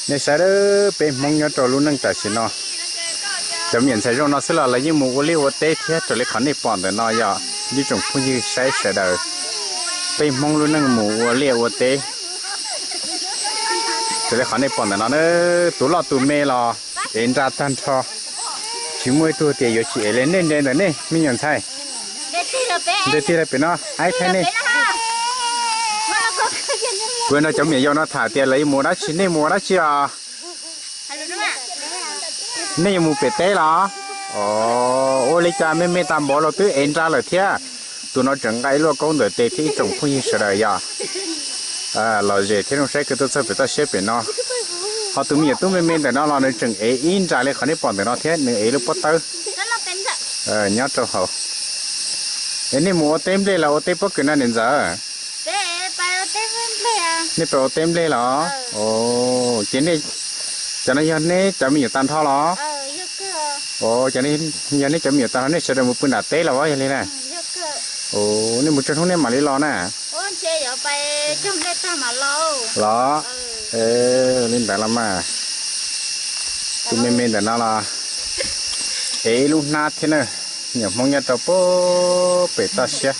Nej saib, peb Hmoob nyob rau lub neej tam sim no, cov me nyuam ntxhais zoo no xwb los lawv yeej mus ua liaj ua teb thiab. Raws li qhov nej pom ntawm no yog ib tsoom phooj ywg saib sawv daws, peb Hmoob lub neej mus ua liaj ua teb. Raws li qhov nej pom ntawm no na, tus loj tus me los ev nra tag nrho, tsis muaj ib tug tias yuav tsis ev li. Nej nres ntawm nej me nyuam ntxhais, nres tig lawm pem no, aib thaij nej. Kuv no cov me nyuam yaus no tham tias lawv mus dab tsi, nej mus ua dab tsi os? Nej yuav mus pem teb los? Ua li cas me me tag npaum los twb ev nra lawm thiab. Tus no tseem nqa ib luaj kaub ntawm tes thiab ib tsoom phooj ywg sawv daws yog lom zem thiab zoo saib kawg tuaj txog pem toj siab pem no. Ho tus me nyuam tub me me ntawm no los nws tseem ev ib nra li qhov nej pom ntawm no thiab, nws ev lub pob tawb. Nyob rau hauv. Es nej mus ua teb nplej los ua teb pob kws no niam ntxawm? Nej pais ua teb nplej los? Ces nej, cov no yog neb cov me nyuam tag nrho los? Yog neb cov me nyuam tag nrho, nej sawv daws mus pw nram teb los yog li na? Nej mus tsawg hnub nej mam li los na? Los, li ntawd los mas. Tus me me ntawm no los ev ib lub hnab thiab na. Nyuam Hmoob nyob rau pem toj siab.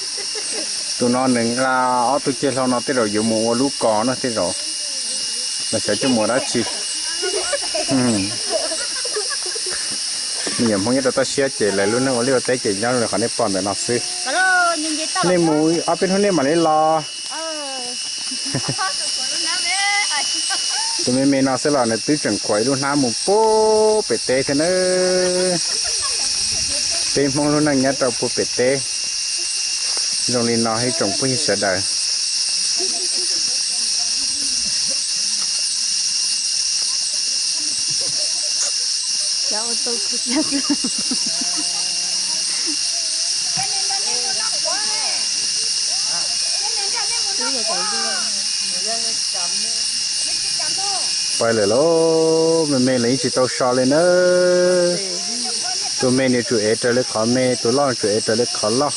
Tus no nws nqa ob tug ceg hlau no tej zaum yuav mus ua lub kos no tej zaum, los xyov coj mus ua dab tsi. Me nyuam Hmoob nyob rau toj siab ces lawv lub neej ua liaj ua teb ces nyob li qhov nej pom ntawm no xwb. Nej mus ob peb hnub nej mam li los. Tus me me no xwb los nws twb tseem khuam ib lub hnab mus pem teb thiab na. Peb Hmoob lub neej nyob rau puag pem teb zoo li no ib tsoom phooj ywg sawv daws. Pais lawm lauj, me me los yeej tsis tau so li na. Tus me nws tsum ev raws li qhov me, tus loj tsum ev raws li qhov loj.